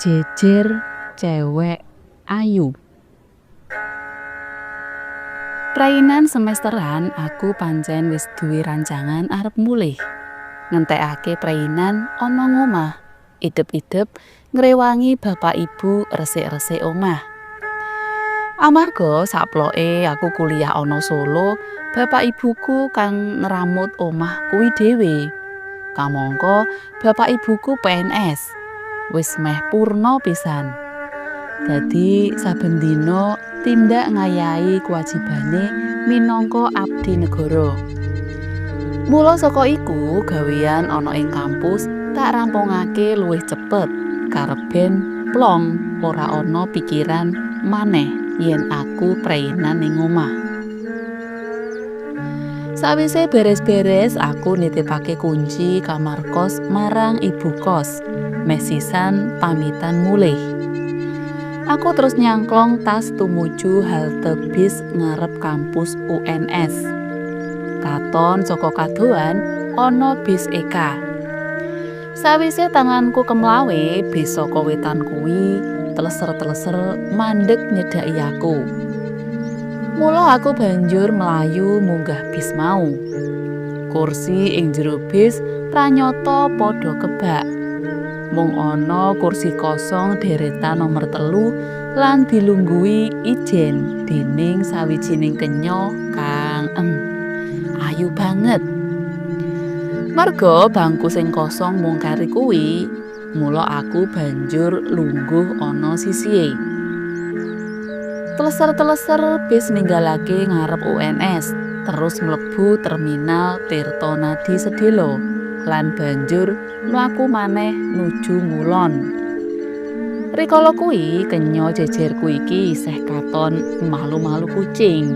Jejer cewek ayu. Prainan semesteran aku pancen wis duwe rancangan arep mulih. Ngentekake prainan ana ngomah, idep-idep ngrewangi bapak ibu resik-resik omah. Amarga saploke aku kuliah ana Solo, bapak ibuku kang ngramut omah kuwi dhewe. Kamangka bapak ibuku PNS, wis meh purna pisan. Dadi saben dina tindak ngayahi kewajibane minangka abdi negara. Mula saka iku gawean ana ing kampus tak rampungake luwih cepet kareben plong ora ana pikiran maneh yen aku preinan ning omah. Sawise beres-beres aku nitipake kunci kamar kos marang ibu kos, meh sisan pamitan mulih. Aku terus nyangklong tas tumuju halte bis ngarep kampus UNS. Katon saka kadohan ana bis Eka. Sawise tanganku kemlawe, bis saka wetan kuwi teleser-teleser mandeg nyedhaki aku. Mula aku banjur mlayu munggah bis mau. Kursi ing jero bis pranyata padha kebak. Mung ana kursi kosong deretan nomer 3 lan dilungguhi ijen dening sawijining kenya kang ayu banget. Marga bangku sing kosong mung kari kuwi, mula aku banjur lungguh ana sisihe. Teleser-teleser bis ninggalake ngarep UNS, terus mlebu terminal Tirtonadi Sedelo lan banjur mlaku maneh nuju ngulon. Rikala kuwi kenya jejerku iki isih katon malu-malu kucing.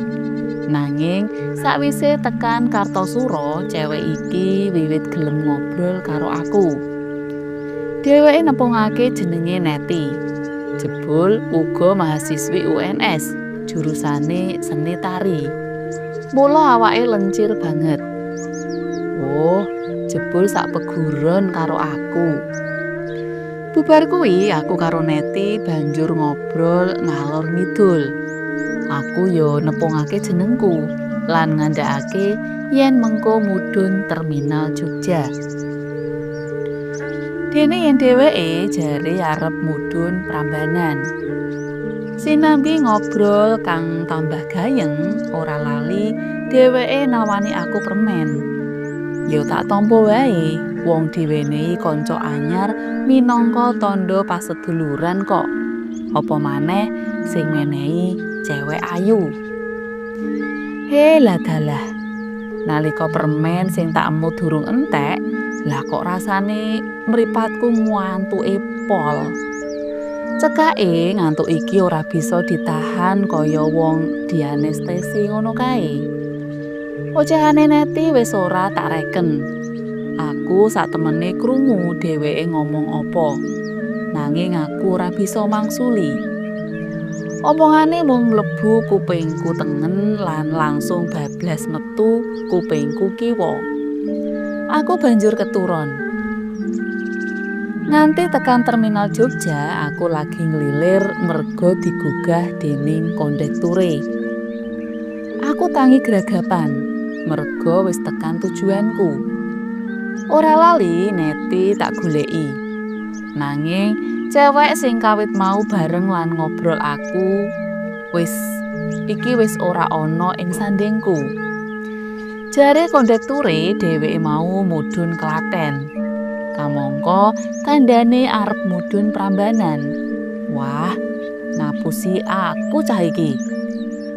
Nanging sakwise tekan Kartosuro, cewek iki wiwit gelem ngobrol karo aku. Dheweke nepungake jenenge Neti. Jebul uga mahasiswi UNS, jurusane seni tari. Mula awake lencir banget. Oh, jebul sak peguron karo aku. Bubar kuwi aku karo Neti banjur ngobrol ngalor ngidul. Aku yo nepungake jenengku lan ngandhakake yen mengko mudhun terminal Jogja. Dene yen dheweke jare arep mudhun Prambanan. Sinambi ngobrol kang tambah gayeng, ora lali dheweke nawani aku permen. Yo tak tampa wae, wong diwenehi kanca anyar minangka tandha paseduluran kok. Apa maneh sing menehi cewek ayu. He ladalah. Nalika permen sing tak emut durung entek, lah kok rasane mripatku ngantuke pol. Cekake ngantuk iki ora bisa ditahan kaya wong dianestesi ngono kae. Ocehane Neti wis ora tak reken. Aku satemene krungu dheweke ngomong apa. Nanging aku ora bisa mangsuli. Omongane mung mlebu kupingku tengen lan langsung bablas metu kupingku kiwa. Aku banjur keturon. Nganti tekan terminal Jogja, aku lagi nglilir merga digugah dening kondekture. Aku tangi gragapan, merga wis tekan tujuanku. Ora lali Neti tak goleki. Nanging cewek sing kawit mau bareng lan ngobrol aku wis iki wis ora ana ing sandingku. Jare kondekture dheweke mau mudhun Klaten. Kamangka kandhane arep mudhun Prambanan. Wah, ngapusi aku cah iki.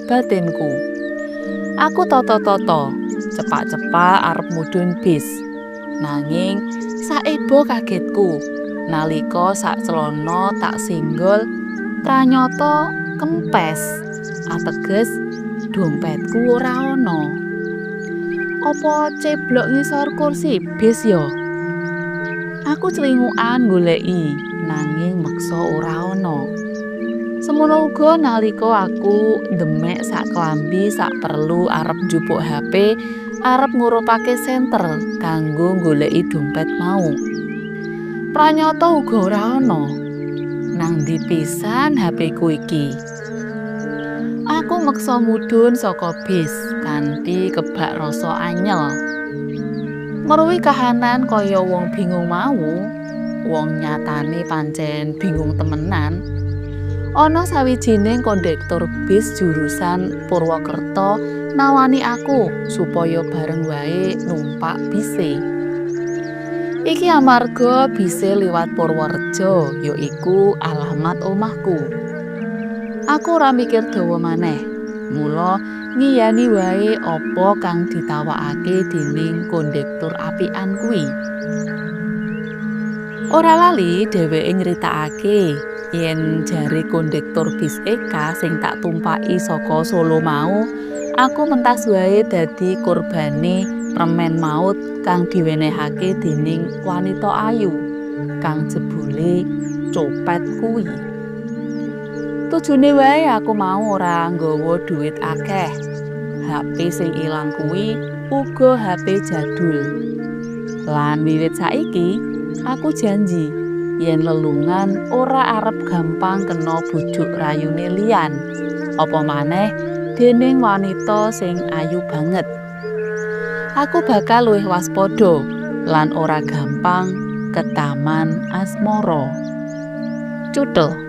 Batinku. Aku toto-toto, cepak-cepak arep mudhun bis. Nanging saebo kagetku nalika sak celana tak singgol pranyata kempes. Ateges dompetku ora ana. Apa ceblok ngisor kursi bis yo? Aku clingukan goleki, nanging meksa ora ana. Semono uga nalika aku ndemek sak klambi sak perlu arep njupuk HP, arep ngurupake senter kanggo goleki dompet mau. Pranyata uga ora ana. Nang ndi pisan HP ku iki? Aku meksa mudhun saka bis kanthi kebak rasa anyel. Meruhi kahanan kaya wong bingung mau, wong nyatane pancen bingung temenan. Ana sawijining kondektur bis jurusan Purwokerto nawani aku supaya bareng wae numpak bise. Iki amarga bise liwat Purworejo, yaiku alamat omahku. Aku ora mikir dawa maneh. Mula ngiyani wae apa kang ditawakake dening kondektur apikan kuwi. Ora lali dheweke nyritakake yen jare kondektur bis Eka sing tak tumpaki saka Solo mau, aku mentas wae dadi korbane permen maut kang diwenehake dening wanita ayu kang jebule copet kuwi. Tujune wae aku mau ora nggawa dhuwit akeh. HP sing ilang kuwi uga HP jadul. Lan wiwit saiki aku janji yen lelungan ora arep gampang kena bujuk rayune liyan. Apa maneh dening wanita sing ayu banget. Aku bakal luwih waspada lan ora gampang ketaman asmara. Cuthel.